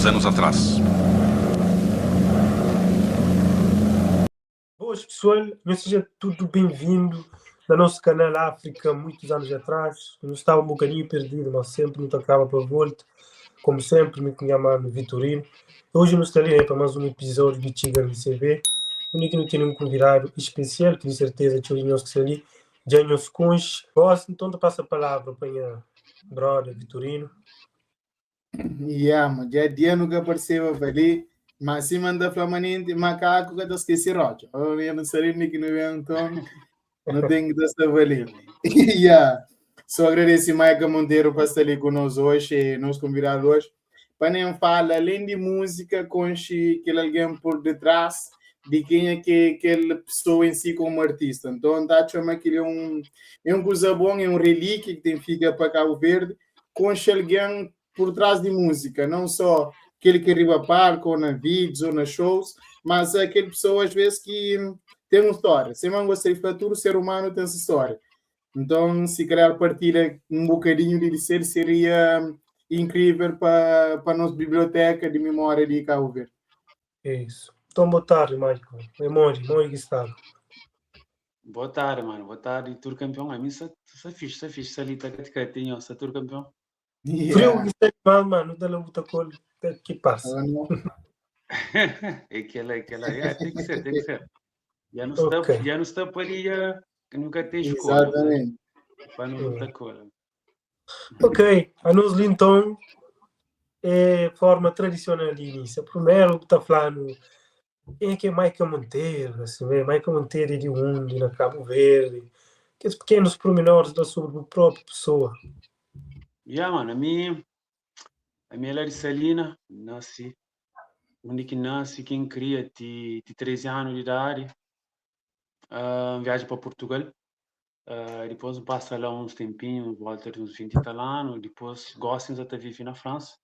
Muitos anos atrás. Boas pessoal, nhos seja tudo bem-vindo na nosso canal África, muitos anos atrás. Eu estava um bocadinho perdido, mas sempre não acaba para volta. Como sempre, me chamo Vitorino. Hoje nos está ali para mais um episódio de Tiga MCV, onde que não tem um convidado especial, que de certeza que nós que ali, já nos conhece. Gosto, então te passo a palavra para minha brother Vitorino. Yeah, mano, já dia nunca apareceu ali, mas se manda flamanente, macaco que esqueci rocha. Eu não sei nem que não vem, então não tem que estar ali. Yeah. Só agradeço Maica Monteiro para estar ali conosco hoje, nos convidado hoje. Para nem falar, além de música, conche aquele alguém por detrás de quem é que aquela pessoa em si como artista. Então, tá chama que ele é um coisa bom, é um relíquia que tem fica para Cabo Verde, conche alguém por trás de música, não só aquele que arriba palco, ou na vídeos, ou nas shows, mas aquele pessoa às vezes que tem uma história. Se não gostaria de falar, tudo ser humano tem essa história. Então, se calhar partilha um bocadinho de ser seria incrível para a nossa biblioteca de memória de Cabo Verde. É isso. Então, boa tarde, Michael. É Monge, Monge que está. Boa tarde, mano. Boa tarde, Tour campeão. A mim só fixe, só fixe. Ali tá catinho, só Tour campeão. Yeah. Frio que está mal, mano. Dá luta com que passa. É aquela, é aquela. É, tem que ser, tem que ser. Já não está, okay. já não está para ali, já, nunca tem escola. Exatamente. Para não lutar cola. Ok, a nós então é forma tradicional de início. Primeiro, está falando quem é que é Maica Monteiro, assim, né? Maica Monteiro é de onde, na Cabo Verde, aqueles pequenos pormenores da sobre a própria pessoa. Yeah, mano, a minha ela é de Salina, nasci, onde que nasce, quem cria, de 13 anos de idade, viaja para Portugal, depois passa lá uns tempinhos, volta de uns 20 e tal anos, depois gosta de viver na França.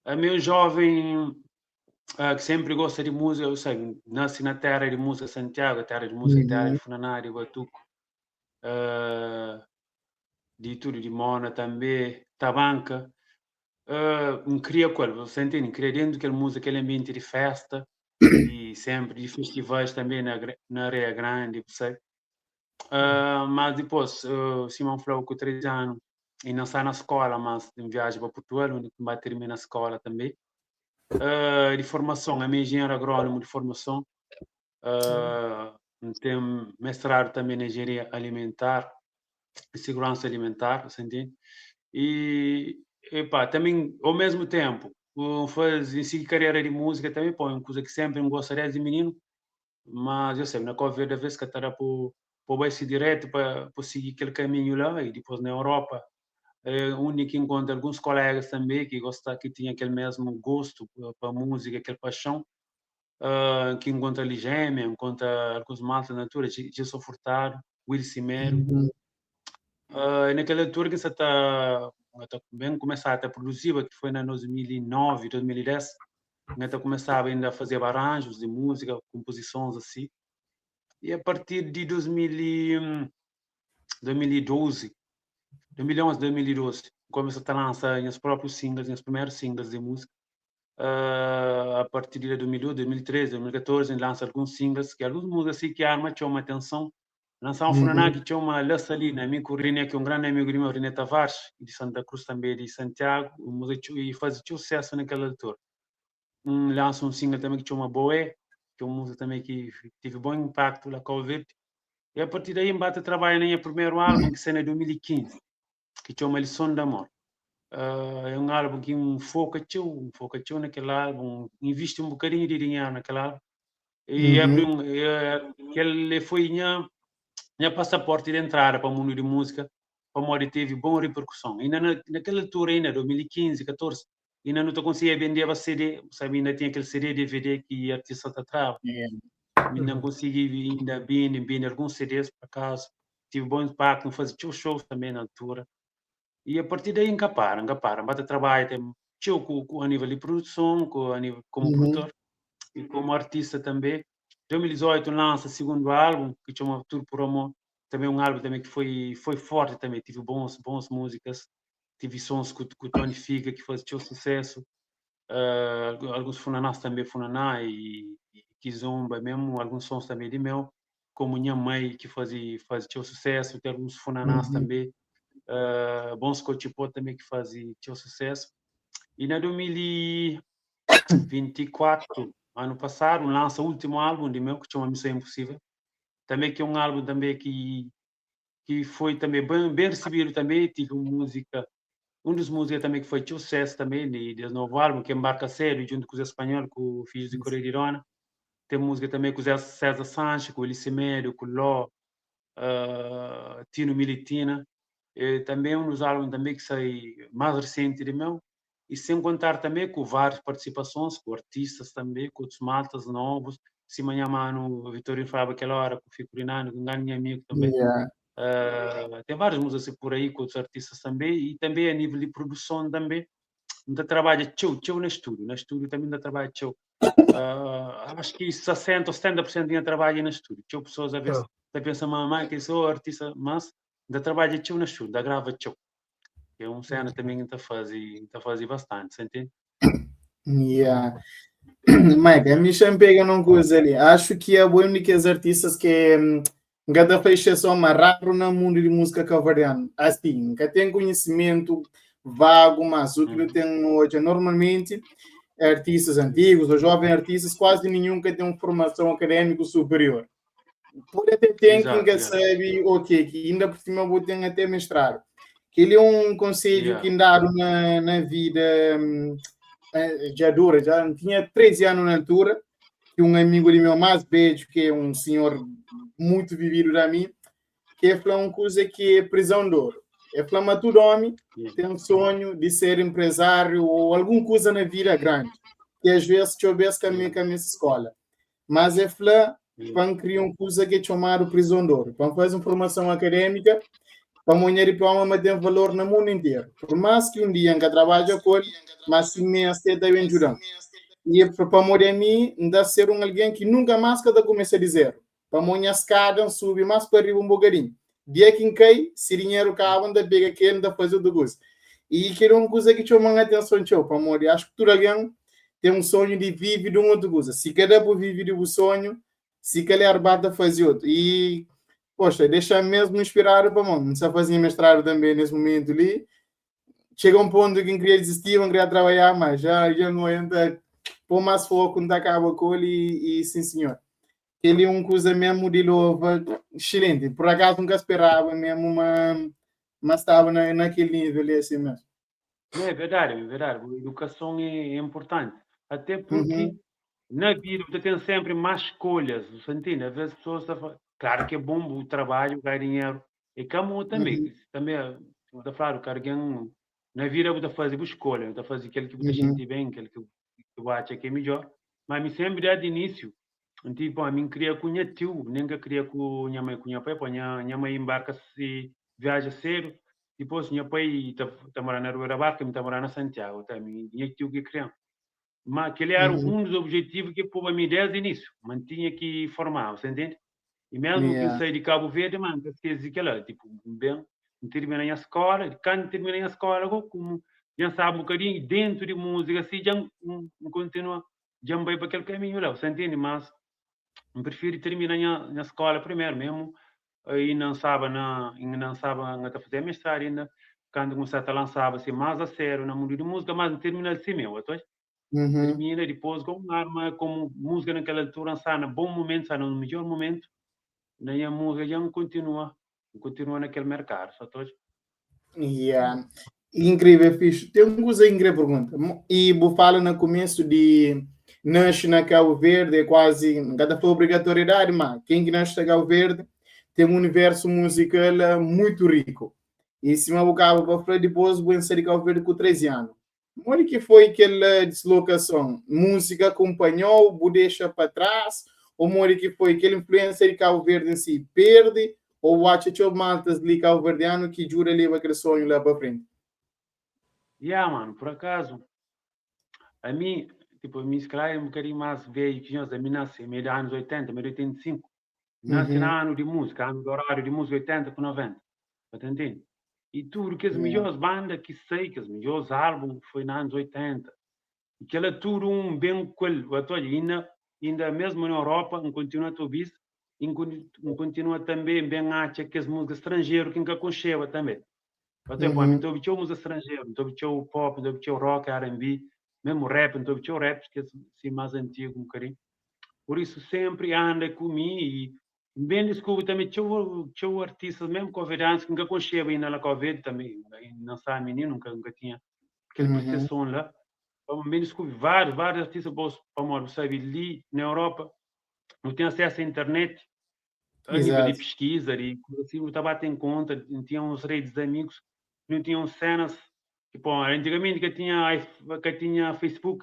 É meu jovem que sempre gosta de música, eu sei, nasci na terra de música Santiago, terra de música, terra de funaná, de batuco, de tudo, de mona também, tabanca. Um cria qual, você entende? Cria dentro daquela música, aquele ambiente de festa e sempre de festivais também na Areia Grande, sabe? Mas depois, Simão falou com 3 anos e não está na escola, mas em viagem para Portugal, onde vai terminar a escola também. De formação, é engenheiro agrônomo de formação, tem mestrado também em engenharia alimentar e segurança alimentar, você entende? E, epá, também, ao mesmo tempo, faz em si carreira de música também, pô, é uma coisa que sempre me gostaria de menino, mas eu sei, na Covid da vez que estava por por ser direto para seguir aquele caminho lá e depois na Europa, é onde que encontro alguns colegas também que gostam, que tinham aquele mesmo gosto para música, aquela paixão, que encontra ali Gêmea, encontra alguns malta na natura, Gilson Furtado, Will Cimero. Naquela altura que você está tá bem começar a produzir, que foi na 2009, 2010, ainda começava ainda a fazer arranjos de música, composições assim. E a partir de 2012, 2011, 2012, começou a lançar meus próprios singles, meus primeiros singles de música. A partir de 2012, 2013, 2014, lança alguns singles, que algumas músicas assim que arma chama atenção. Lançar um funaná que chama La Salina, amigo René, que é um grande amigo meu, René Tavares, de Santa Cruz também, de Santiago, música e faz sucesso naquela altura. Lança um single também que chama Boé, que é uma música também que teve bom impacto lá com o Verde. E a partir daí, embate trabalho no primeiro álbum, que saiu em 2015, que chama Lição de Amor. É um álbum que um foca teu naquele álbum, investe um bocadinho de dinheiro naquele álbum. E abriu um, que ele foi minha passaporte de entrada para o mundo de música, para o teve boa repercussão. Ainda naquela altura, ainda 2015, 14, ainda não conseguia vender a CD, sabe, ainda tinha aquele CD, DVD que artista tá trava. Ainda não consegui ainda vender alguns CDs para casa. Tive bom impacto, fazia shows também na altura. E a partir daí encapar, encapar, bate trabalho, tem show com, a nível de produção, com, a nível, como produtor e como artista também. 2018 lança o segundo álbum, que chama Tour por Amor, também um álbum também que foi forte também, tive bons músicas, tive sons com o Tony Figa, que fez seu sucesso. Alguns funanás tanbe, funaná y kizomba mesmu, alguns sons tanbe di meu, komu Nha Mai ki faze faze txeu susésu, ten alguns funanás tanbe, Bons Kotxipó tanbe ki faze txeu susésu. Y na 2024, anu pasadu, N lansa últimu álbun di meu ki txoma Missão Impossível, tanbe ki é un álbun tanbe ki ki foi tanbe ben ben risibidu tanbe, tive un múzika Un dos múzika tanbe ki foi txeu susésu tanbe di des novu álbun ki é Nbarka Sedu djuntu ku Zé Spanhol ku Fidjus di Koreia di Dona. Ten múzika tanbe ku Zé César Sanches, ku Eli Semedo, ku Ló, Tino Militina. E tanbe un dos álbun tanbe ki sai más risenti di meu. E sen kontar tanbe ku várius partisipasons ku artistas tanbe, ku otus maltas novus, sima nha manu Vitorino flaba kel óra, ku Fico Rinaldo, ki un grandi nha amigu tanbe. Ten várias múzikas assim por aí ku otus artistas tanbe e tanbe a nível di produson tanbe N ta trabadja txeu, txeu na estúdiu, na estúdiu tanbe N ta trabadja txeu. Acho ki 60 ou 70% di nha trabadju é na estúdiu. Txeu pesoas a ves ta pensa ma ma ki sou artista, mas N ta trabadja txeu na estúdiu, N ta grava txeu. É un sena tanbe ki N ta faze, N ta faze bastante, sa ntende? Yeah. Mike, a mi xa pega num coisa ali. Acho que é um de que artistas que nunca ta faz exceção, mas raro no mundo de música cabo-verdiano. Assim, nunca tem conhecimento vago, mas o que eu tenho hoje, normalmente, artistas antigos ou jovens artistas, quase nenhum que tem uma formação acadêmica superior. Pode até ter quem que sabe, ok, que ainda por cima vou ter até mestrado. Que ele é um conselho que dado na vida já dura, já tinha 13 anos na altura, que um amigo de meu mais velho, que é um senhor muito vivido da mim, que é falar uma coisa que é prisão de ouro. É falar, mas todo homem tem um sonho de ser empresário ou alguma coisa na vida grande, que às vezes te obedece caminho com a minha escola. Mas é falar, para criar uma coisa que é chamado prisão de ouro, para fazer uma formação acadêmica, para monhar diploma, mas tem valor no mundo inteiro. Por mais que um dia nunca trabalhe com ele, mas se me aceita bem ajudando. E é para morrer a mim, dá ser um alguém que nunca mais cada começa de zero. Para monhar escada, sube mais para arriba um bocadinho. Dia que cai, se dinheiro acaba, ainda pega aquele, ainda faz outra coisa. E que era uma coisa que chama a atenção, tchau, para morrer. Acho que todo alguém tem um sonho de viver de uma outra coisa. Se cada por viver de um sonho, se calhar bata fazer outro. E, poxa, deixa mesmo inspirado para mim. Não sei fazer mestrado também nesse momento ali. Chega um ponto que não queria desistir, não queria trabalhar, mas já não entra, pôr mais foco, não acaba com ele e sim senhor. Ele é um coisa mesmo de louva excelente. Por acaso nunca esperava mesmo, mas estava naquele nível ali assim mesmo. É verdade, é verdade. A educação é importante. Até porque na vida você tem sempre mais escolhas, você entende? Às vezes as pessoas claro que é bom o trabalho, ganhar dinheiro. E como também, também, você falar, o cara na vida você faz a escolha, você faz aquilo que você sente bem, aquilo que você acha que é melhor. Mas me sempre desde início, tipo, a mim queria com minha tio, nem que queria com minha mãe, com minha pai, pô, minha mãe embarca se viaja cedo, depois minha pai tá, tá morando na Rua da Barca, tá morando na Santiago, tá, minha tio que criou. Mas aquele era um dos objetivos que pôs a mim desde o início, mantinha que formar, você entende? E mesmo que saí de Cabo Verde, mano, esqueci aquilo, tipo, bem, terminei a escola, quando terminei a escola, como já sabe um bocadinho, dentro de música, assim, já não continua, já vai para aquele caminho lá, você entende? Mas eu prefiro terminar a escola primeiro mesmo, aí não sabe, na, não sabe, não está fazendo mestrado ainda, quando começar a lançar assim, mais a sério no mundo de música, mas termina assim mesmo, tá? Termina depois com arma, como música naquela altura, está no bom momento, está no melhor momento, nem a música já não continua, continua naquele mercado, só tô. Yeah. Incrível, fixe. Tem uma coisa incrível pergunta. E vou falar no começo de nasce na Cabo Verde, é quase, cada foi obrigatoriedade, mas quem que nasce na Cabo Verde tem um universo musical muito rico. E se me bocava para frente, depois vou sair de Cabo Verde com 13 anos. Onde que foi aquela deslocação? Música acompanhou, o deixa para trás? Ou onde que foi aquela influência de Cabo Verde em si perde? Ou acha que o maltas de Cabo Verdeano que jura leva aquele sonho lá para frente? Yeah, mano, por acaso, a mim, tipo, a mim, se calhar é um bocadinho mais velho que nós, a mim nasce meio dos anos 80, meio de 85. Nasce no ano de música, ano dourado de música 80 com 90. Tá entendendo? E tudo que as melhores bandas que sei, que as melhores álbuns foi nos anos 80. E kela tudu un ben ku el, bu ta odja, inda inda mesmu na Europa N kontinua ta obi-s i N kontinua tanbe ben atxa kes múzika stranjeru ki N ka konxeba tanbe. Pa tempu, ami N ta obi txeu múzika stranjeru, N ta obi txeu pop, N ta obi txeu rock, R&B, mesmu rap, N ta obi txeu rap, kes si más antigu un bokadinhu. Pur isu, sempri anda ku mi i N ben diskubri tanbe txeu txeu artistas, mesmu kovedantis ki N ka konxeba inda na Kau Verdi tanbe, N staba mininu, N ka tinha kel perseson la. N ben diskubri várius, várius artista bons, pamodi bu sabe li na Europa nu ten asesu a internet, a nível di piskiza, di kuza asi, nu ta ba ten konta, nu tinha uns redes di amigus, nu tinha uns senas, tipo, antigamenti ka tinha ka tinha Facebook,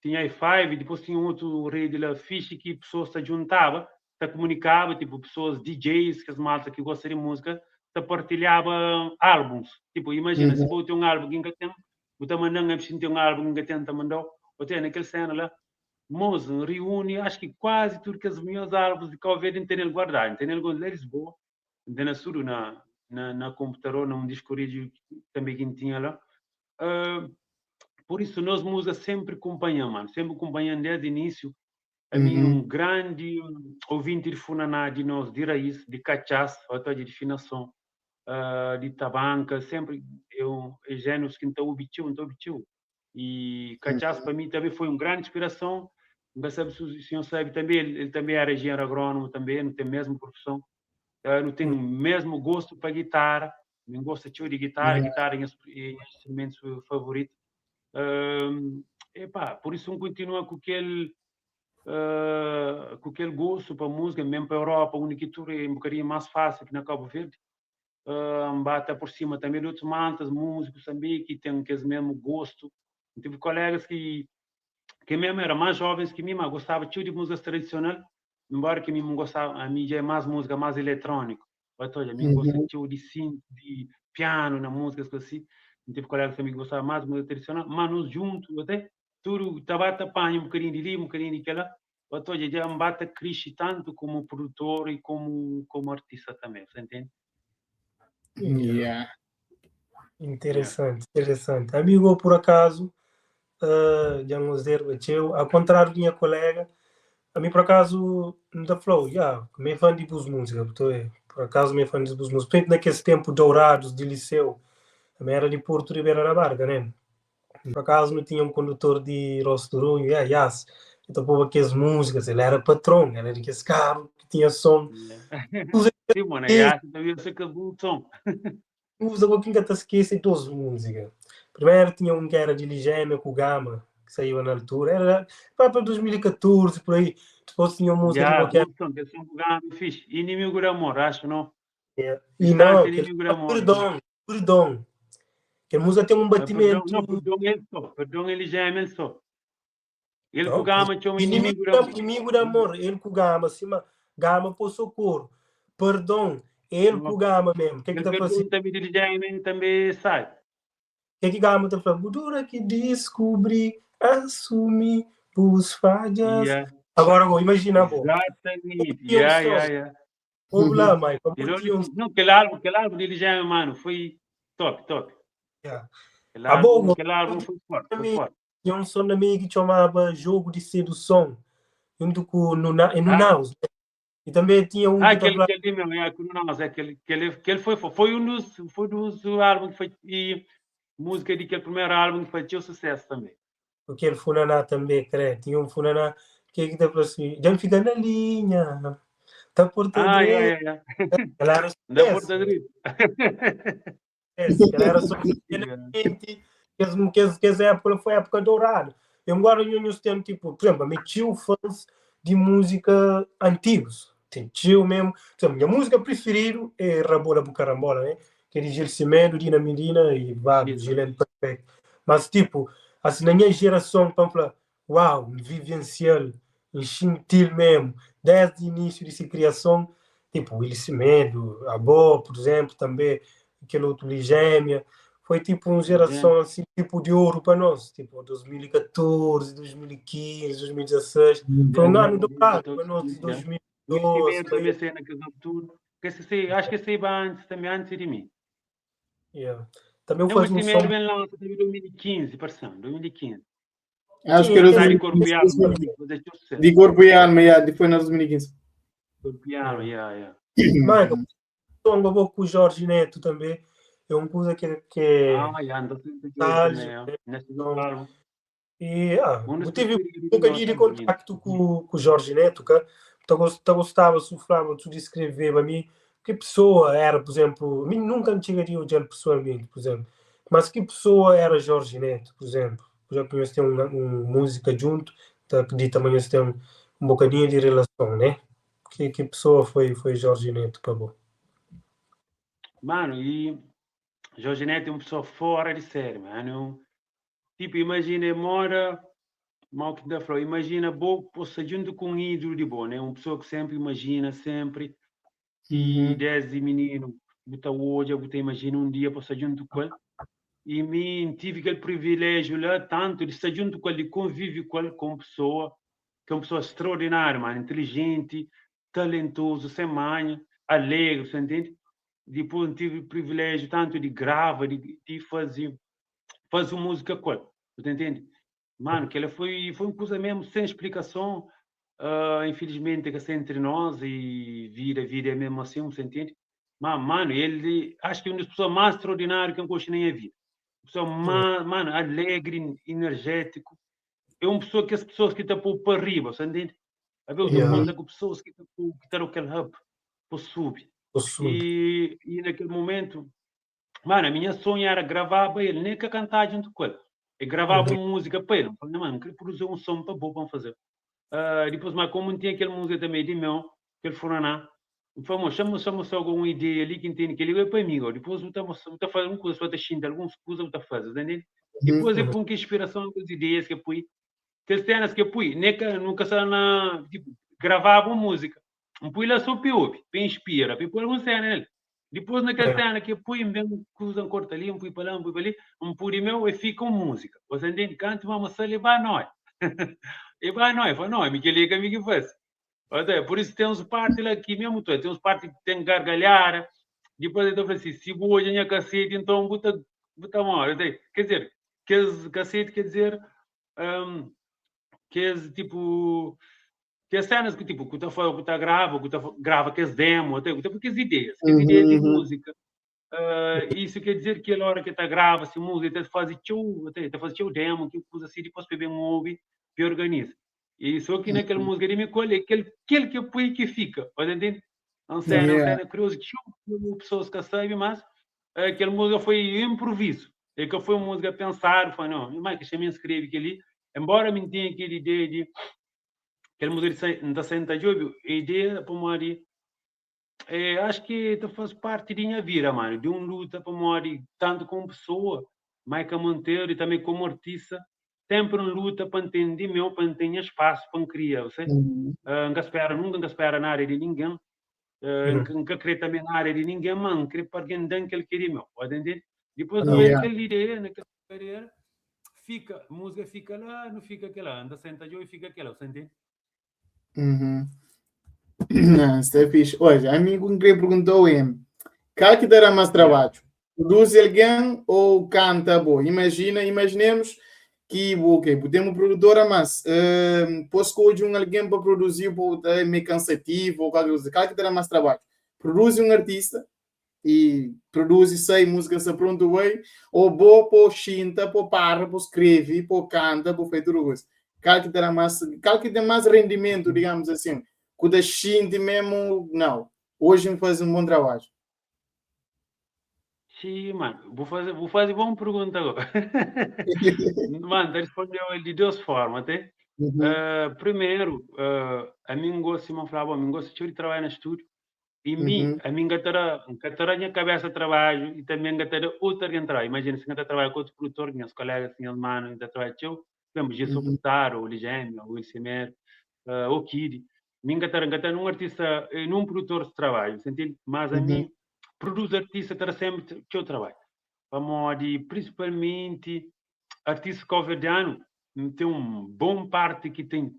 tinha i5, dipôs tinha un otu redi la fixi ki pesoas ta djuntaba, ta kumunikaba, tipo, pesoas DJs, kes malta ki gosta di múzika, ta partilhaba álbuns. Tipo, imajina, si bo ten un álbun ki N ka ten, bu ta manda-m, ami si N ten un álbun ki N ka ten, N ta manda-u. Ô te, na kel sena la, mos, N riuni acho ki kuazi tudu kes meus álbuns di Kau Verdi N tene-l guardadu. N tene-l gosi la Lisboa, N tene-l tudu na na konputador, na un disku ríjidu tanbe ki N tinha la. Pur isu, nos múzika sénpri kunpanha-m, manu, sénpri kunpanha-m désdi inísiu. Ami é un grandi ouvinti di funaná di nos, di raís, di katxás, ô di finason, di tabanka, sénpri é un é jénerus ki N ta obi txeu, N ta obi txeu. E katxás pa mi tanbe foi un grandi inspirason. N ka sabe si sinhor sabe tanbe, el tanbe éra enjenheru agrónomu tanbe, nu ten mesmu profison, nu ten mesmu gostu pa gitara. Mi N gosta txeu di gitara, gitara é nha instrumentu favoritu. Epá, pur isu N kontinua ku kel ku kel gostu pa múzika, mesmu pa Europa, undi ki tudu é un bokadinhu más fásil ki na Kabu Verdi. N ba ta aprosima tanbe di otus maltas, múzikus tanbe ki ten kes mesmu gostu. N tive kolégas ki ki mesmu éra más jóvens ki mi, má gostaba txeu di múzikas tradisional, enbóra ki mi N gostaba, ami dja é más múzika más eletróniku. Ba ta odja, mi N gosta txeu di synth, di pianu na múzikas kuza si. N tive kolégas tanbe ki gostaba más di múzika tradisional, má nos djuntu até tudu ta ba ta panha un bokadinhu di li, un bokadinhu di kel-la. Ba ta odja, dja N ba ta krixi tantu komu produtor i komu komu artista tanbe, bu ta ntende? Yeah. Interesanti, interesanti. Amigo, por akazu, dja N ozerba txeu, ao kontráriu di nha kolega, ami por akazu N ta fla-u, ya, mi é fã di bus múzika, bu ta obi, por akazu mi é fã di bus múzika, principalmenti na kes ténpu douradus di liseu, ami éra di Porto Ribeira da Barca, né? Por akazu nu tinha un kondutor di Rostu Runhu, ya, Yas, el ta poba kes múzikas, el éra patron, éra di kes karu ki tinha son. Sim, mano, Yas ta obi kes bons son. Uza bo ki N ka ta skese dos múzika. Primeru tinha un ki era di Ligémia ku Gama, ki saíba na altura, era pa pa 2014 por aí. Dipôs tinha un múzika di bo ki era. Son, kel son ku Gama é fixe. Inimigu di amor, acho, não? Yeah. E não, kel Inimigu di amor. Perdon, Perdon. Kel múzika ten un batimentu. Perdon, não, Perdon el só. Perdon é Ligémia el só. El ku Gama txoma inimigu di amor. Inimigu di amor, el ku Gama, sima Gama pô socorro. Perdon, el ku Gama mesmo. Que que ta fala assim? Também de Ligémia também sai. Que que Gama ta fala? Budura que descobri, assumi bus falhas. Yeah. Agora, bom, imagina, bom. Exatamente. Yeah, yeah, yeah. Ouve lá, Mike. Não, aquele álbum de Ligémia, mano, foi top, top. Yeah. Aquele álbum, aquele álbum foi forte, foi forte. Tinha un son na meiu ki txomaba Jogo di Seduson, juntu ku Nuna, é Nunaus, né? E tanbê tinha un Ah, ki ta fla. Kel li mesmu, é, ku Nunaus, é, kel, kel foi, foi un dos, foi dos álbum ki foi, e múzika di kel primeru álbum ki faz txeu susésu tanbê. Ku kel funaná tanbê, krê, tinha un funaná ki ki ta fla si, Dja N fika na linha, ta porta Ah, ya, ya, ya. Kel éra Da porta susésu. dritu. Esse, ela era só mente, kes, kes, kes época foi época dourada. Eu agora nho tem tipo, por exemplo, me tio fãs de música antigos. Tem tio mesmo. Por exemplo, minha música preferida é Rabola Bucarambola, né? Que é de Gil Semedo, Dina Medina e Vado, Gilene Perfeito. Mas tipo, assim, na minha geração, para falar, uau, vivencial, gentil mesmo, desde o início de sua criação, tipo Willy Semedo, a Bo, por exemplo, também, aquele outro Ligêmia, foi tipo uma geração assim, tipo de ouro para nós, tipo 2014, 2015, 2016, foi um ano dourado para nós, 2012. Também sei naquela altura, acho que sei antes, também antes de mim. Yeah. Também eu faço um som. Bem lança, também 2015, parceiro, 2015. Acho que era Sai di corpo e alma, fazer teu sucesso. De corpo e alma, yeah, foi na 2015. Corpo e alma, yeah, yeah. Mano, som com o Jorge Neto também. É uma coisa que Ah, yeah, então sempre Nostálgico, né? Nesse álbum. E, Um dos eu tive preferidos um bocadinho de também. contacto com o Jorge Neto, que tá gostava, sofrava, tu descrever para mim que pessoa era, por exemplo, a mim nunca me chegaria o gel pessoalmente, por exemplo, mas que pessoa era Jorge Neto, por exemplo? Já que nós temos uma música junto, tá, acredito também nós temos um bocadinho de relação, né? Que pessoa foi Jorge Neto para você? Mano, e Jorge Neto é uma pessoa fora de série, mano. Tipo, imagina, mora, mal que da falou, imagina, bo, possa junto com um ídolo de bom, né? Uma pessoa que sempre imagina, sempre, e desde menino, bota hoje, bota imagina um dia possa junto com ele. E mim tive aquele privilégio lá, tanto de estar junto com ele, de convívio com ele, como pessoa, que é uma pessoa extraordinária, mano, inteligente, talentoso, sem manha, alegre, você entende? Depois tive o privilégio tanto de gravar, de fazer música com ele, você entende? Mano, que ela foi uma coisa mesmo sem explicação, infelizmente que está entre nós e vida é mesmo assim, você entende? Mas, mano, ele acho que é uma das pessoas mais extraordinárias que eu conheci na minha vida. Pessoa mais, mano, alegre, energético. É uma pessoa que as pessoas que estão para riba, você entende? A ver, eu conto com pessoas que estão que estão aquele hub, para subir. E naquele momento, mano, a minha sonho era gravar para ele, nem que cantar junto com ele. Eu gravava uma música para ele. Eu falei, mano, queria produzir um som para bom para fazer. Depois, mas como tinha aquela música também de meu, que ele furaná, eu falei, chama só alguma ideia ali que entende que ele é para mim. Depois, eu estou fazendo uma coisa, estou xinga algumas coisas, eu estou fazendo, entende? Depois, eu ponho que inspiração, as ideias que eu pus, que as cenas que eu pus, nem que nunca só na, tipo, gravava música. Eu pus lá só para ouvir, para inspirar, para pôr alguma cena nele. Depois, naquela cena que eu pus, me vem coisa, um corta ali, um pus para lá, um pus para ali, um pus de meu e fica com música. Você entende? Canto, vamos só levar nós. E vai nós, foi nós, me que liga, me que faz. Até, por isso tem uns parte lá aqui mesmo, tem uns parte que tem gargalhar. Depois eu falei assim, se vou hoje a cacete, então bota mal. Quer dizer, que cacete quer dizer, que tipo, que as cenas que tipo, que tá falando, que tá grava, que tá grava que as demo, até que tá porque as ideias, que as ideias de música. Isso quer dizer que a hora que tá grava, se música, tá faz tchau, até tá faz tchau demo, que coisa assim, depois bem ouve, e organiza. E só que naquela música de me colhe, aquele que põe que fica, pode entender? Não sei, não sei, é curioso que pessoas que sabem, mas aquela música foi improviso. É que foi uma música pensar, foi não, mas que me inscreve que ali, embora me tenha aquela ideia de aquela música não está sendo jogo, a ideia para morrer, acho que isso faz parte da minha vida, mano, de uma luta para morrer, tanto como pessoa, Maica Monteiro e também como artista, sempre uma luta para entender meu, para entender espaço para criar, você? Nunca espera, nunca espera na área de ninguém, nunca crê também na área de ninguém, mas não crê para alguém dar que ele queria meu, pode entender? Depois não é aquela ideia, naquela carreira, fica, a música fica lá, não fica aquela, anda senta e fica aquela, você entende? Não, isso é fixe. Olha, amigo que perguntou é, qual que dará mais trabalho? Produz alguém ou canta? Bom, imaginemos que, ok, temos produtora, mas posso escolher um alguém para produzir, é meio cansativo ou qualquer coisa. Qual que terá mais trabalho? Produz um artista e produz e sai música se pronto bem, ou boa, pô, xinta, pô, parra, pô, escreve, pô, canta, pô, faz tudo isso. Qual que terá mais, qual que tem mais rendimento, digamos assim? Quando a xinte mesmo, não. Hoje me faz um bom trabalho. Sim, mano, vou fazer uma pergunta agora. Mano, respondeu ele de duas formas, até. Primeiro, a mim gosto, me falava, a mim gosto de trabalhar no estúdio. E mim, a mim gatara minha cabeça trabalho e também gatara outra que trabalho. Imagina se eu trabalho com outro produtor, minhas colegas, minhas manos, eu trabalho eu, mesmo Jesus Furtado, ou Ligêmio, ou Ilsemer, ou Kid. Mim gatara num artista, num produtor de trabalho, sentindo? Mas a mim produz artista terá sempre que eu trabalho. Vamos de principalmente artista cabo-verdiano, tem um bom parte que tem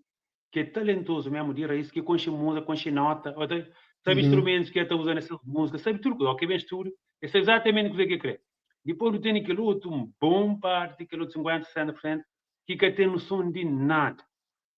que é talentoso mesmo de raiz, que conhece música, conhece nota, até sabe instrumentos que está usando essas músicas, sabe tudo, ok, bem estudo, e sabe exatamente o que é que quer. Depois tem aquele outro, um bom parte, aquele outro 50, 60%, ki ka ten noson di nada.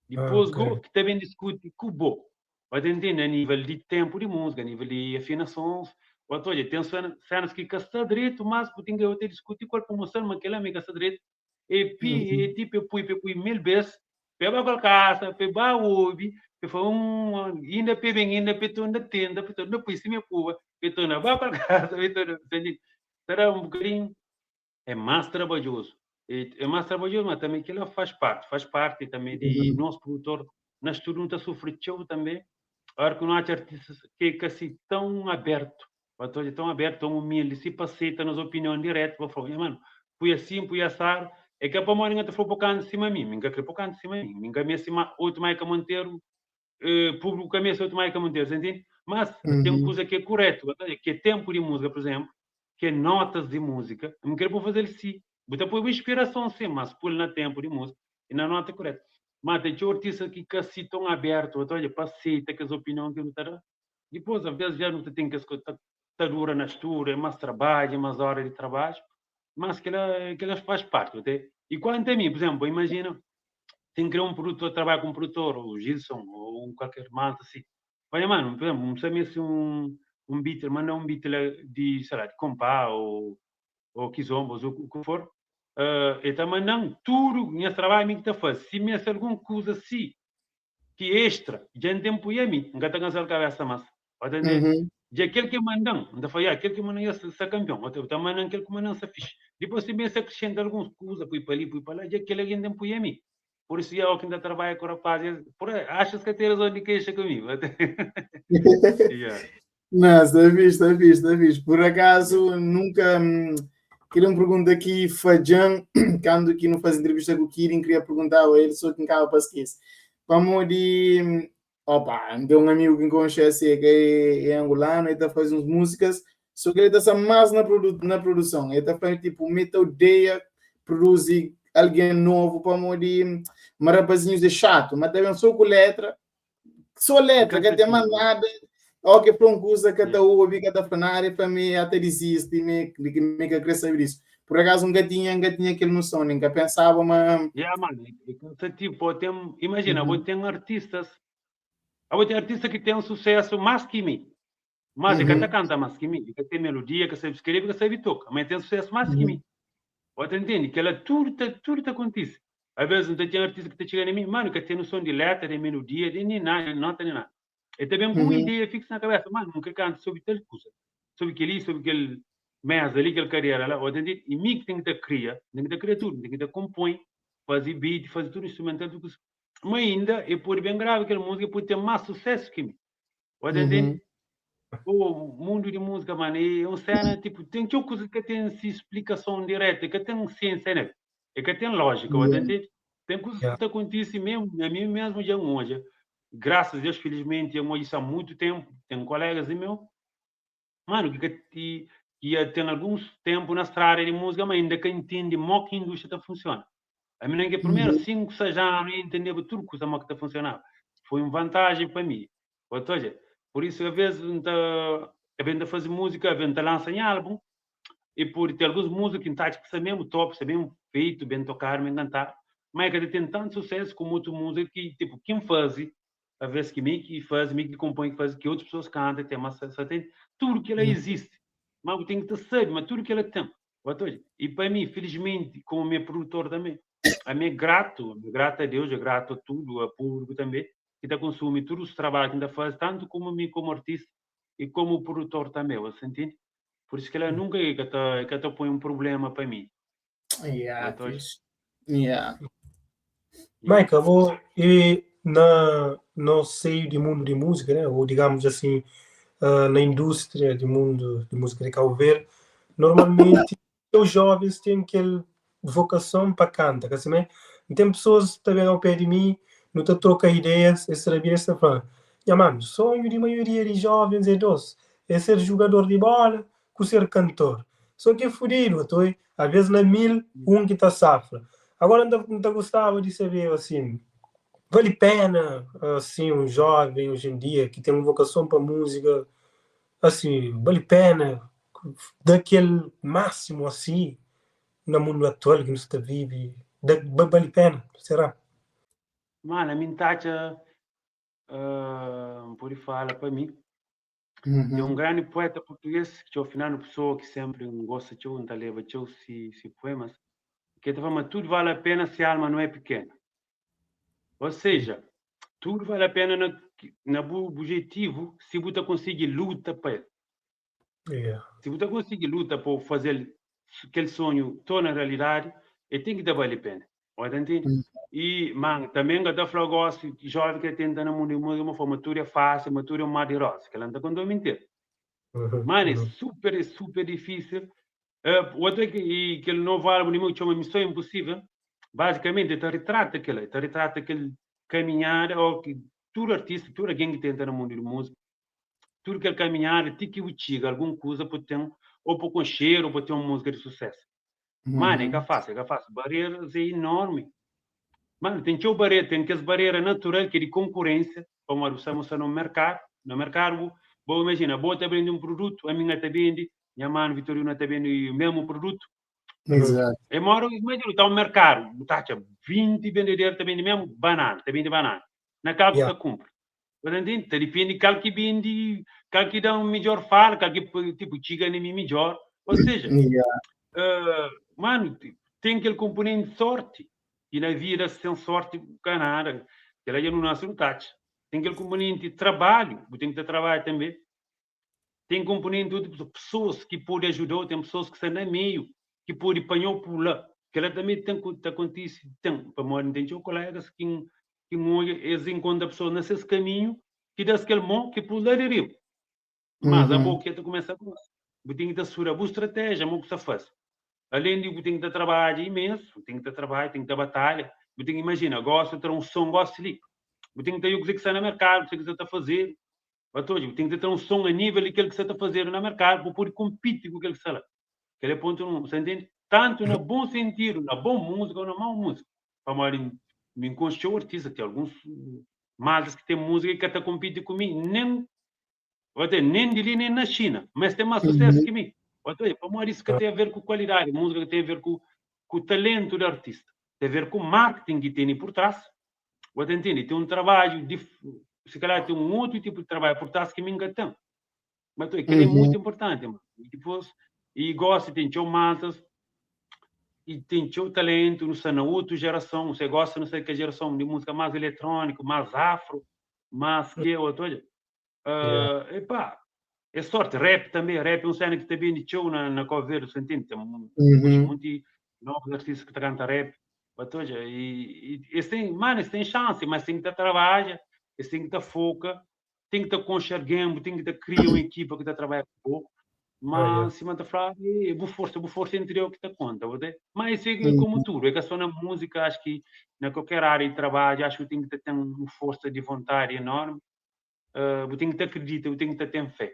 Dipôs go ki ta ben diskuti ku bo. Ba ta ntende a nível di ténpu di múzika, a nível di afinasons. Ba ta odja, ten sénas ki ka sta dretu, mas bu ten ki ta diskuti ku el pa mostra-l ma kel-la mi ka sta dretu. E pi, e ti pa e pui, pa e pui mil bês, pa e ba kal kasa, pa e ba obi, pa e fla, hum, inda pa e ben, inda pa e torna tenta, pa e torna pui sima e puba, pa e torna ba kal kasa, pa e torna, ta da un bokadinhu. É más trabadjozu. É más trabadjozu, mas tanbê kila faz parte, faz parte tanbê di nos produtor. Nos tudu nu ta sufri txeu tanbê, óra ki nu atxa artistas ki é ka si tãu abertu, pa ta odja tãu abertu, tãu umildi, si pa seita nos opinion diretu, pa fla, nha manu, pui asin, pui asadu, é ka pamodi N ka ta fla-u pa kanta sima mi, mi N ka kre pa kanta sima mi, mi N ka meste ma otu Maika Monteiro públiku ka meste otu Maika Monteiro, sa ntende? Mas ten kuza ki é kuretu, ki é tenpu di múzika, pur izénplu, ki é notas di múzika, N kre pa bu faze-l si, bu ta poi bu inspirason sin, mas pui-l na tenpu di múzika i na nota kuretu. Má ten txeu artista ki ka si ton abertu, ta odja, pa seita kes opinion ki nu ta da. Dipôs, alvês dja nu ta ten kes kuza ta dura na studu, é más trabadju, é más óra di trabadju, mas kila kila faz parti. I kuantu a mi, pur izénplu, imajina si N kre un produtor, trabadja ku un produtor, o Gilson, o un kualker malta si, Olha mano, por exemplo, um sabe se um beat, manda um beat lá de, sei lá, de compá ou kizomba, ou o que for, ele tá mandando tudo, minha trabalho mim que tá faz. Se me alguma coisa assim, que extra, já não tem punha a mim, nunca tá cansado a cabeça mais. Pode entender? De aquele que mandam, não tá falando, aquele que mandam ia ser campeão, ou tá mandando aquele que mandam ser fixe. Depois se me se acrescenta algumas coisas, põe para ali, põe para lá, de aquele que não tem punha a mim. Por isso, eu que ainda trabalho com o rapaz, por aí, achas que tem razão de queixa comigo? Yeah. Não, está fixe, está fixe, está fixe. Por acaso, nunca. Queria uma pergunta aqui, Fajan, quando que não faz entrevista com o Kirin, queria perguntar a ele, só que não para esquecer. Como de. Opa, tem um amigo que conhece que é angolano, ele está fazendo umas músicas, só que ele está mais na produção. Ele está falando, tipo, me odeia produzir alguém novo para de mas rapazinhos é chato, mas também só com letra, só letra, que tem mais nada, ou que foi uma coisa que tá ouve, que tá falando, para mim até desiste, me que querer saber disso. Por acaso nunca tinha aquela noção, nunca pensava, mas. Yeah, mano, é cansativo. Pô, tem, imagina, vou ter artistas, vou ter artista que tem um sucesso mais que mim. Mas é que até canta mais que mim, que tem melodia, que sabe escrever, que sabe tocar, mas tem sucesso mais que mim. Pode entender que ela tudo tá acontece. Às vezes não tem artista que tá chegando em mim, mano, que tem noção de letra, de melodia, de nem nada, nota nem nada. E também com uma ideia fixa na cabeça, mano, nunca canta sobre tal coisa, sobre aquele, sobre aquele mesa ali, aquele cadeira lá, pode entender? E mim que tem que ter cria, tem que ter cria tudo, tem que ter compõe, fazer beat, fazer tudo instrumental, tudo isso. Mas ainda, eu pode bem grave aquela música, pode ter mais sucesso que mim. Pode entender? O mundo de música, mano, é uma cena, tipo, tem que coisa que tem explicação direta, que tem ciência, né? É que tem lógica, entende? Tem coisas que acontecem mesmo, a mim mesmo já hoje. Graças a Deus, felizmente, eu isso há muito tempo, tenho colegas e meu, mano, que tem alguns tempo na estrada de música, mas ainda que entende como que a indústria está funcionando. A mim, que primeiro 5, 6 anos, eu entendia tudo como que está funcionando. Foi uma vantagem para mim. Ou seja, por isso, às vezes, a vez de fazer música, a vez de lançar em álbum, e por ter alguns músicos que estão tipo, mesmo top, bem feito, bem tocado, bem cantar, mas que tem tanto sucesso como outra música que, tipo, quem faz, a vez que mim que faz, mim que compõe, que faz, que outras pessoas cantam, tem, mas só tem tudo que ela existe. Mas tem que saber, mas tudo que ela tem. E para mim, felizmente, como meu produtor também, a mim é grato, grato a Deus, é grato a tudo, a público também, que está consumindo todos os trabalhos que ainda faz, tanto como mim como artista e como produtor também, você entende? Por isso que ela nunca é que tá, que tá põe um problema para mim. Yeah, yeah. Michael, vou e na no seio de mundo de música, né? Ou digamos assim, na indústria de mundo de música de Cabo Verde, normalmente os jovens têm aquela vocação para cantar, assim, né? Tem pessoas também ao pé de mim, não te troca ideias, esse sabia essa fala. Ya, mano, sonho de maioria de jovens é doce, é ser jogador de bola, com ser cantor. Só que é fodido, tô, às vezes na mil, um que tá safra. Agora não, não gostava de saber, assim, vale pena, assim, um jovem hoje em dia que tem uma vocação para música, assim, vale pena daquele máximo assim, no mundo atual que nós está vive. Da bali pena, será? Mano, ami N ta atxa, N pode fala pa mi, ten un grandi pueta purtugês ki txoma Fernando Pessoa ki sénpri N gosta txeu, N ta leba txeu si puemas, ki el ta fla ma tudo vale a pena se alma não é pequena. Ou seja, tudo vale a pena na bu objetivu si bu ta konsigi luta pa el. Si bu ta konsigi luta pa bu faze-l kel sonhu torna realidadi, el ten ki ta bali pena. Bo ta ntende? I, ma tanbe N ka ta fla gosi, joven ki ta tenta na mundu di múzika, ma fla ma tudu é fásil, ma tudu é un mar di roza. Kel-la N ta konta-u mintira. Mano, é super, é super difísil. Otu é ki kel novu álbum di meu ki txoma Missão Impossível, bazikamenti el ta ritrata kel-la, el ta ritrata kel kaminhada ô ki tudu artista, tudu algen ki tenta na mundu di múzika, tudu kel kaminhada ti ki bu txiga algun kuza pa ten ô pa konxedu ô pa ten un múzika di susésu. Mano, é ka fásil, é ka fásil. Bareras é enormi. Mano, ten txeu barera, ten kes barera natural ki é di konkurénsia, pamodi bu sabe ma bu sta na un merkadu, na merkadu bu, bo imajina, bo ta bende un produtu, ami N ka ta bende, nha manu Vitorino ta bende mesmu produtu. Exato. É mora, imajina, bu ta un merkadu, bu ta atxa 20 bendedor ta bende mesmu banana, ta bende banana. Na kal bu ta kunpra? Bu ta ntende? Ta dipende kal ki bende, kal ki da un midjor fala, kal ki tipo txiga na mi midjor. Ou seja, manu, ten kel komponenti di sorti, i na vida sen sorti bu ka nada. Kel-la dja nu nase nu ta atxa. Ten kel komponenti di trabalhu, bu ten ki ta trabadja tanbe. Ten komponenti otu pessoa, pessoas ki pode ajuda-u, ten pessoas ki sta na meiu ki pode panha-u pula. Kel-la tanbe ten ta kontise, ten, pamodi N ten txeu kolégas ki N ki N odja es inkontra pessoas na ses kaminhu ki da-s kel mô ki pô-s la di riba. Mas abo ki ta kumesa gosi, bu ten ki ta studa bu stratéjia, mo ku sta fase. Alén di bu ten ki ta trabadja imensu, bu ten ki ta trabadja, ten ki ta batalha, bu ten ki imajina, gosi ta tra un son gosi li, bu ten ki ta odja kuzê ki sta na merkadu, kuzê ki sta ta fazedu. Ba ta odja, bu ten ki ta tra un son a nível di kel ki sta ta fazedu na merkadu pa bu pode konpiti ku kel ki sta la. Kel é pontu nu, sa ntende? Tantu na bon sentidu, na bon múzika ou na mau múzika. Pamodi mi N konxe txeu artista, ten alguns maltas ki ten múzika ki ka ta konpiti ku mi nen, ba ta nen di li nen na Xina, ma es ten más susésu ki mi. Ba ta odja, pamodi isu ka ten a ver ku kualidadi, múzika ka ten a ver ku ku talentu di artista, ten a ver ku marketing ki tene pur tras. Bo ta ntende? Ten un trabadju di, si kalhar ten un otu tipu di trabadju pur tras ki mi N ka ten. Ma to, kel-li é mutu inportanti, ma. I dipôs, i gosi ten txeu maltas i ten txeu talentu, nu sta na otu jerason, você gosta, nu sta kel jerason di múzika más eletróniku, más afro, más ke, otu, odja. Epá, é sorti. Rap tanbe, rap é un sena ki ta bende txeu na Cabo Verde, você ntende? Ten monti novus artistas ki ta kanta rap, ba ta odja, i es ten, mano, es ten xansi, mas ten ki ta trabadja, es ten ki ta foka, ten ki ta konxe algen, bu ten ki ta kria un ekipa ki ta trabadja ku bo, ma sima N ta fla, é bu forsa, bu forsa interior ki ta konta, bu ta, ma isso é komu tudu, é ka so na múzika, acho ki na kualker ária di trabadju, acho ki bu ten ki ta ten un forsa di vontadi enormi. Bu ten ki ta akredita, bu ten ki ta ten fé.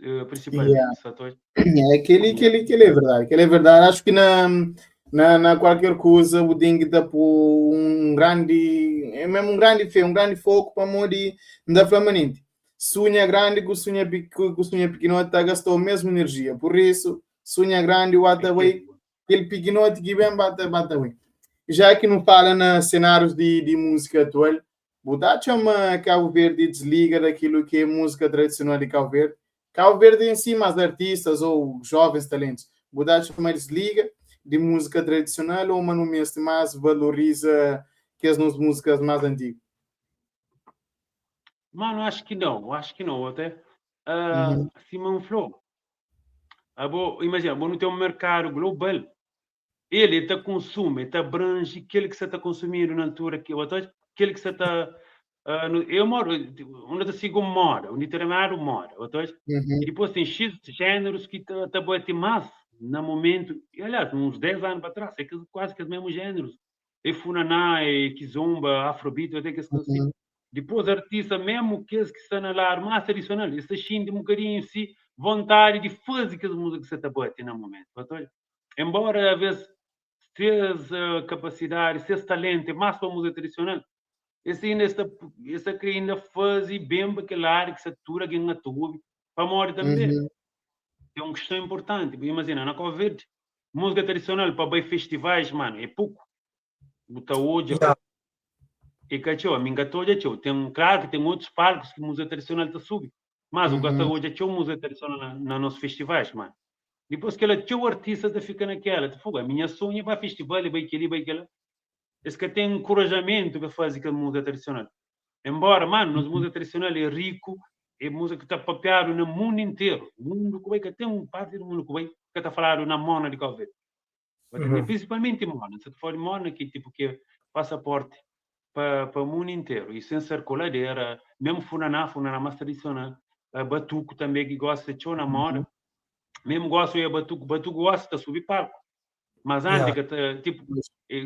Prinsipalmenti, Yeah. sa ta odja. É, aquele, aquele, aquele é verdade, aquele é verdade. Acho que na qualquer coisa bu tem que dar por um grande, é mesmo um grande fé, um grande foco para modi da Flamanente. Sonha grande com sonha, com sonha pequenote tá gastou a mesma energia. Por isso, sonha grande, o ata bem, aquele pequenote que vem bate, bate bem. Já que não fala na cenários de música atual, Bu ta atxa ma Cabo Verde desliga daquilo que é música tradicional de Cabo Verde? Cabo Verde em si, mas artistas ou jovens talentos, bu ta atxa ma desliga de música tradicional ou ma nu meste mais valoriza kes nos músicas mais antigo? Mano, acho que não, acho que não, até. Sima N flou, abo, imagina, abo nu ten un merkadu global, El, el ta konsumi, el ta abranji kel ki sa ta konsumidu na altura ki, kel ki sa ta, é un moda, un ta sigi un moda, un diterminadu moda, i dipôs ten xis jénerus ki ta bati más na momentu, i aliás, uns 10 anu pa tras, é kes kuazi kes mesmu jénerus, é funaná, é kizomba, afrobeat, até kes kuza si. Dipôs artista, mesmu kes ki sta na ladu más tradisional, es ta xinti un bokadinhu si vontadi di faze kes múzika ki sa ta bati na momentu. Enbóra avês ses kapasidadi, ses talentu é más pa múzika tradisional, es inda es ta es ta kre inda faze ben pa kel ladu ki sta tudu algen na ta obi, pamodi tanbe ten un kiston inportanti, bu imajina na Kau Verdi múzika tradisional pa bai festivais, manu, é poku. Bu ta odja E ka txeu, ami N ka ta odja txeu. Ten, klaru ki ten otus palkus ki múzika tradisional ta subi, mas bu ka ta odja txeu múzika tradisional na, na nos festivais, mano. Dipôs kela, txeu artista ta fika na kela, ta fogo, ami nha sonhu é ba festival, é bai keli, bai kela. Es ka ten nkorajamentu pa faze kel múzika tradisional. Enbora, mano, nos múzika tradisional é riku, é múzika ki ta papiadu na mundu interu. Mundu ku bai, ka ten un parti di mundu ku bai ka ta faladu na mona di Cabo Verde. Principalmente mona, sa ta fala di mona ki tipo ki é passaporte pa pa mundu interu e sem ser coladera, mesmo funaná, funaná mais tradicional, batuku tambe ki gosta txeu na moda, mesmo gosta oia batuku, batuku gosta ta subi palco, mas antes ka ta tipo,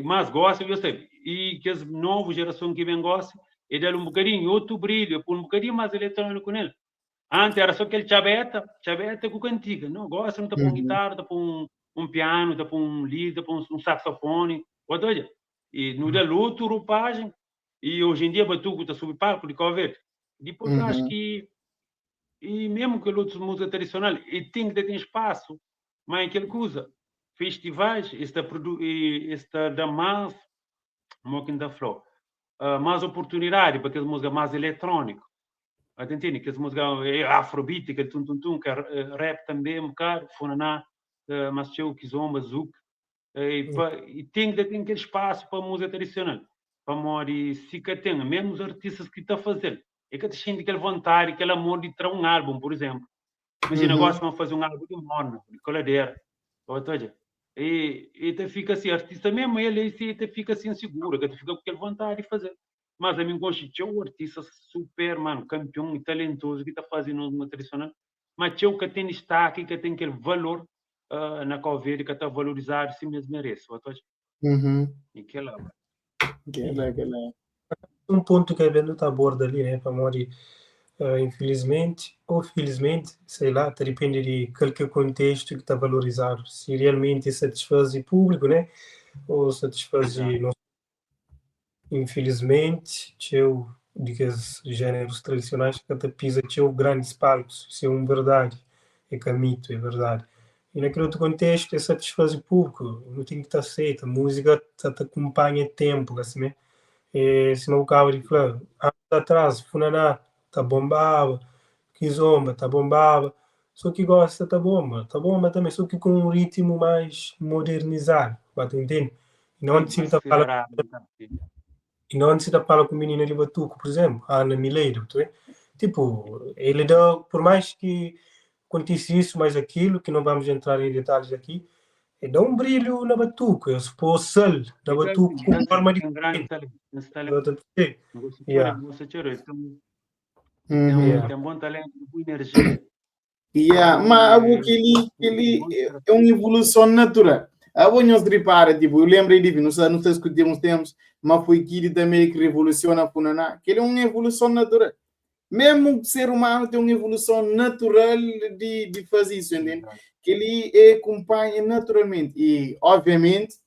mas gosta eu sabe, e kes novo geração ki bem gosta, e dal um bocadinho outro brilho, e pôr um bocadinho mais eletrônico nele. Antes era só kel txabeta, txabeta ku kantiga. Não, gosta não ta pôr um guitarra, ta pôr um, um piano, ta pôr um lead, ta pôr um, um saxofone. Ou seja, e no dá outro roupagem. E hoje em dia batuco ta subi palco de Cabo Verde. Depois acho que e mesmo que outras música tradicional, e tem que ter espaço, mas aquele coisa, festivais, está produ está dá mais, como que ainda falou, mais oportunidade para aquelas música mais eletrônico. Tá entende? Aquelas música é afrobeat, aquele tum tum tum, que é rap também, um bocado, funaná, mas tcheu, kizomba, zouk. E, pa, e tem que ter aquele espaço para a música tradicional. Para mori se que tem, mesmo os artistas que estão fazendo, é que te sente aquela vontade, aquele amor de trazer um álbum, por exemplo. Imagina, gosta de fazer um álbum de morna, de coladeira. Ou seja, e te fica assim, artista mesmo, ele, ele te fica assim inseguro, que te fica com aquela vontade de fazer. Mas a mim gosto de um artista super, mano, campeão e talentoso que está fazendo uma tradicional, mas tinha que tem destaque, que tem aquele valor na Cabo Verde, que está valorizado se mesmo merece. Ou seja, E que lá. Que lá, que lá. Um ponto que a Bendo tá aborda ali, né, para morrer, infelizmente ou felizmente, sei lá, tá depende de qualquer contexto que está valorizado, se realmente satisfaz o público, né, ou satisfaz não. Infelizmente, txeu di kes génerus tradicionais ka ta pisa txeu grandes palcos, isso é um verdade, é ka mito, é verdade. E naquele outro contexto é satisfazer o público, não tem que estar aceita, a música ta ta acompanha tempo, assim, né? É, se não acaba de falar, anos atrás, funaná tá bombava, kizomba tá bombava, só que gosta tá bomba também, só que com um ritmo mais modernizado, ba entende? E não se tá fala e não se tá fala com menina de batuco, por exemplo, a Ana Mileiro, tu é? Tipo, ele dá, por mais que acontece isso, mais aquilo, que não vamos entrar em detalhes aqui, ele dá um brilho na batuco, eu pôr sal na batuco com forma de um grande talento, esse talento. Tem um bom talento, boa energia. Yeah, mas algo que ele, ele é uma evolução natural. A boa nós repara, tipo, eu lembro de não sei, não sei se uns tempos, mas foi que ele também que revoluciona a Funaná, que ele é uma evolução natural. Mesmo o ser humano tem uma evolução natural de fazer isso, entende? Que ele acompanha naturalmente. E, obviamente,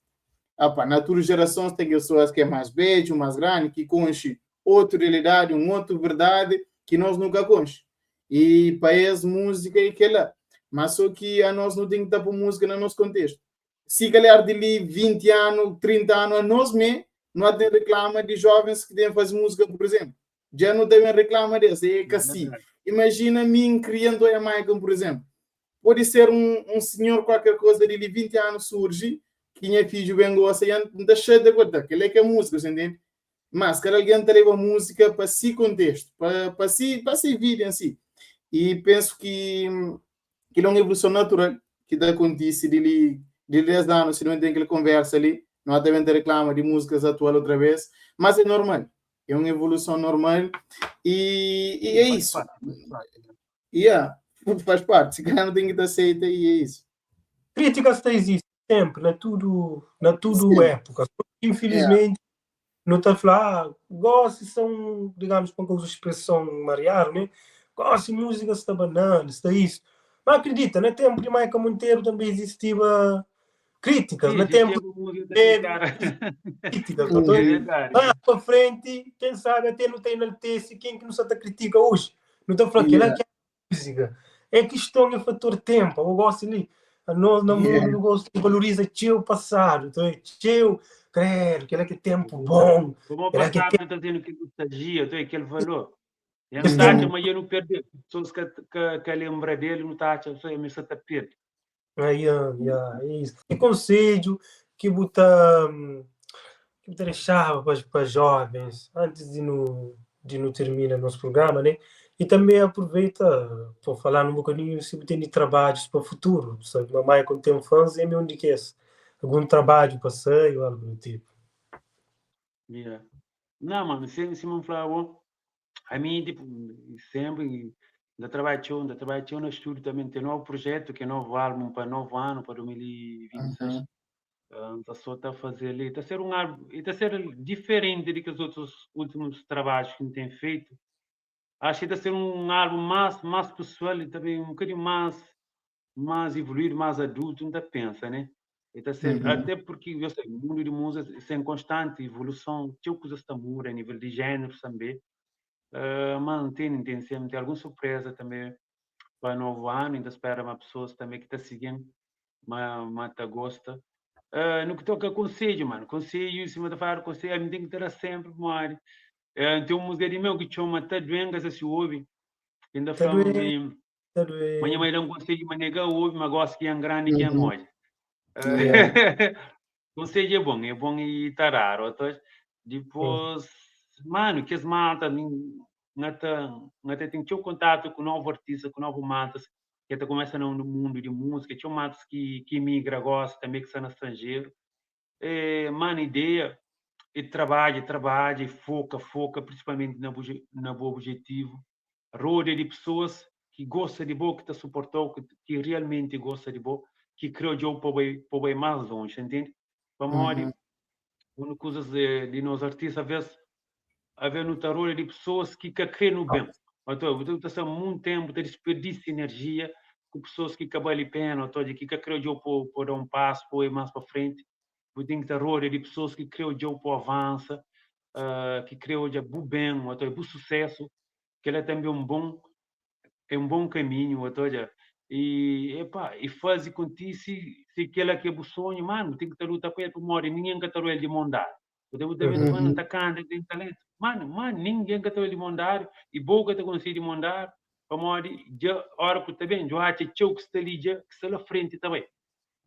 opa, na tua geração tem pessoas que é mais velho, mais grande, que conhece outra realidade, uma outra verdade que nós nunca conhecemos. E país, música e aquela. Mas só que a nós não tem que estar por música no nosso contexto. Se calhar de ali 20 anos, 30 anos, a nós mesmo não tem reclama de jovens que têm fazer música, por exemplo. Já não devem reclamar desse, é que assim. Imagina mim criando a Michael, por exemplo. Pode ser um senhor qualquer coisa de 20 anos surge, que tinha filho bem gosta e não deixa de contar, que ele é que é música, você entende? Mas cada alguém te leva música para si contexto, para si vida em si. E penso que é uma evolução natural que dá acontece de, de 10 anos, se não tem aquela conversa ali, não há também reclama de músicas atual outra vez, mas é normal, é uma evolução normal e é isso. Yeah, faz parte, se calhar não tem que estar aceita e é isso. Críticas existem sempre, na tudo época. Infelizmente, não está a falar, gosto são, digamos, com a expressão mariar, né? Gosto de música está banana, está isso. Mas acredita, no tempo de Michael Monteiro também existia críticas, no tempo de críticas, mais para frente, quem sabe até não tem enaltece quem que não se critica hoje. Não estou a falar que é música. É questão é fator tempo, eu gosto ali. Anos na mundu nu gosta di valoriza txeu pasadu, ta obi? Txeu, kredu, kel-la ki é ténpu bon, Como kel-la ki é passado ta tendo kel nostalgia, ta obi? Kel valor. E nu Kes ta atxa ténpu. ma dja nu perde, pessoas ka lembra dele, nu ta atxa ma mi sa ta perde. Ia, ia, é isso. Ki konsedju ki bu ta ki bu ta dexaba pa pa jovens antis di nu di nu tirmina nos prugrama, né? I tanbe aproveita pa fala-nu un bokadinhu si bu tene trabadjus pa futuru. Sabe ma Maicon ten fãs, é un di kes. Algun trabadju pa sai o algu do tipu. Yeah. Não, mano, se, se me falar, bom, a mim, tipo, sempre, ainda trabalho txeu, ainda trabalho txeu no estúdio também, tem novo projeto, que é novo álbum para novo ano, para 2026. Uhum. Tá só tá fazer ali, tá ser um álbum, e tá ser diferente do que os outros últimos trabalhos que tem feito. Acho que tá ser um álbum mais, mais pessoal e também um bocadinho mais, mais evoluído, mais adulto, não tá pensa, né? E tá ser, Uhum. até porque, eu sei, o mundo de música é em constante evolução, tinha coisas que muda a nível de géneros também. Mas tem sempre tem alguma surpresa também para novo ano, ainda espera uma pessoas também que tá seguindo, mas, mas tá gosta. No que toca conselho, mano, conselho, em cima da falar conselho, a mim tem que ter sempre, mano. Tem uma música de meu que chama Tá Doendo, se ouve, ainda Tá fala, doendo, tá minha doendo. mãe dá um conselho, mas nega ouve, mas gosta que é grande que é Uhum. mole. Yeah. Conselho é bom e tá raro. Então, depois, mano, que as malta, nata tem teu contato com novo artista, com novo maltas, que até começa no mundo de música, tinha maltas que migra, gosta também que está no estrangeiro. É, mano, ideia e trabalha, trabalha e foca, foca, principalmente na bom objetivo. Rodeia de pessoas que gosta de boa, que te suportou, que realmente gosta de boa, que criou o jogo para bem mais longe, entende? Para Uhum. morrer, uma coisa de nós artistas, às vezes, haver no tarolho de pessoas que que crê no bem. Então, eu estou muito tempo, te desperdício energia com pessoas que acabam ali pena, então, que que criou o jogo para dar um passo, para ir mais para frente. Eu tenho que ter rodeia de pessoas que criou o jogo para avança, que criou o jogo bem, então, bom sucesso, que ele é também um bom caminho, ou seja, e, epá, e faz contigo se aquele que é o sonho, mano, tem que ter luta com ele para morrer, ninguém quer ter ele de mão dada. Eu devo também Uhum. mano, tá canta, tem talento. Mano, mano, ninguém quer ter ele de mão dada, e boca te consegue de mão dada, para morrer, já, hora que tá bem, já acha que está ali, já, que está lá frente também.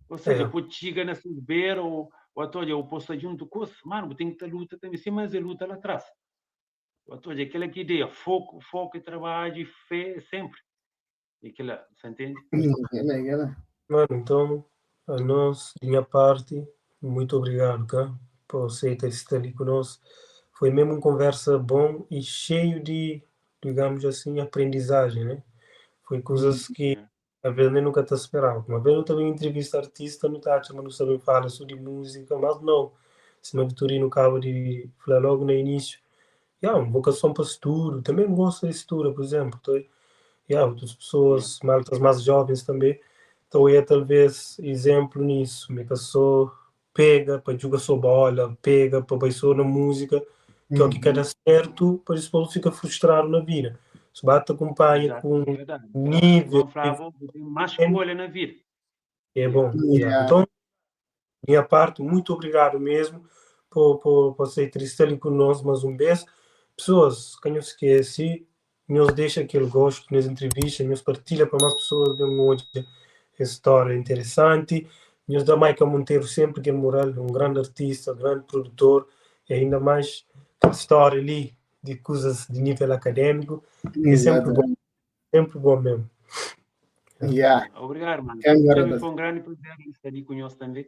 Ou seja, É. pode chegar na sua beira, ou até, ou posso estar junto com você, mano, tem que ter luta também, sim, mas é luta lá atrás. Ou seja, aquela que ideia, foco, foco e trabalho e fé sempre. E aquela, você entende? Aquela, aquela. Mano, então, a nós, de minha parte, muito obrigado, tá? Por você ter estado ali conosco. Foi mesmo uma conversa bom e cheio de, digamos assim, aprendizagem, né? Foi coisas que a vezes nem nunca te esperava. Uma vez eu também entrevista artista no teatro, mas não sabia falar só de música, mas não. Se não Vitorino acaba de falar logo no início. Yeah, uma vocação para estudo, também gosto de estudo, por exemplo. Tô, yeah, outras pessoas, maltas mais jovens também. Então é talvez exemplo nisso. Me passou, pega para jogar só bola, pega para baixar na música, que é o que Uhum. cada certo, para depois fica frustrado na vida. Se bate acompanha Exato, com é verdade. nível Não falava, tem mais escolha na vida. É bom. Yeah. Então, minha parte, muito obrigado mesmo por você ter estado ali conosco mais um vez. Pessoas, que não se esquece, nos deixa aquele gosto nas entrevistas, nos partilha para mais pessoas ver uma outra história interessante. Nos dá Mayka Monteiro sempre aquele moral, um grande artista, um grande produtor, e ainda mais a história ali de coisas de nível acadêmico. É sempre bom, sempre bom mesmo. Yeah. Obrigado, mano. Quem agora Também tá- foi um grande prazer estar ali conosco também.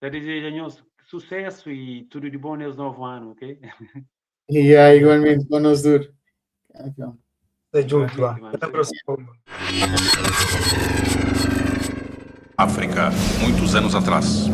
Eu desejo a nós sucesso e tudo de bom nesse novo ano, ok? Yeah, igualmente, bom nos duro. Então. Até junto lá. Igualmente, mano. Até a próxima. África, muitos anos atrás.